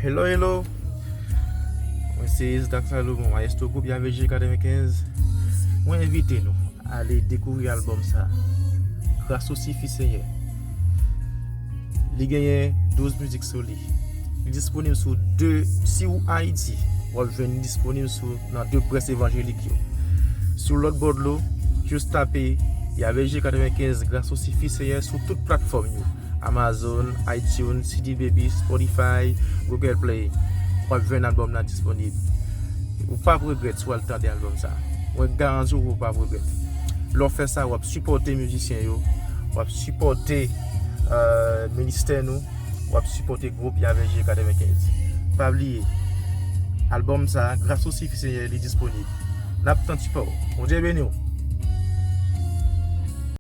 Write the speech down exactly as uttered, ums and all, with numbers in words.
Hello, hello. Mwen se Isdak Salomon, maestro gwoup Yahweh J katrevenkenz. Mwen envite nou ale dekouvri albòm sa, Gras ou sifi Senyè. Li genyen douz mizik sou li. Li disponib sou de, si ou Ayiti, w ap jwenn li disponib sou nan de près evanjelik yo. Sou lòt bò dlo, jis tape Yahweh J katrevenkenz, Gras ou sifi Senyè sou tout platfòm yo. Amazon, iTunes, C D Baby, Spotify, Google Play. W ap jwenn albòm nan disponib. Ou p ap regrèt si w al tande albòm sa. Mwen garanti w ou p ap regrèt. Lè w fè sa, w ap sipòte mizisyen yo, w ap sipòte euh, ministè nou, w ap sipòte gwoup Yahweh J katrevenkenz. Pa bliye, albòm sa, Gras ou sifi Senyè, li disponib. N ap tann sipò w. Bondye beni w.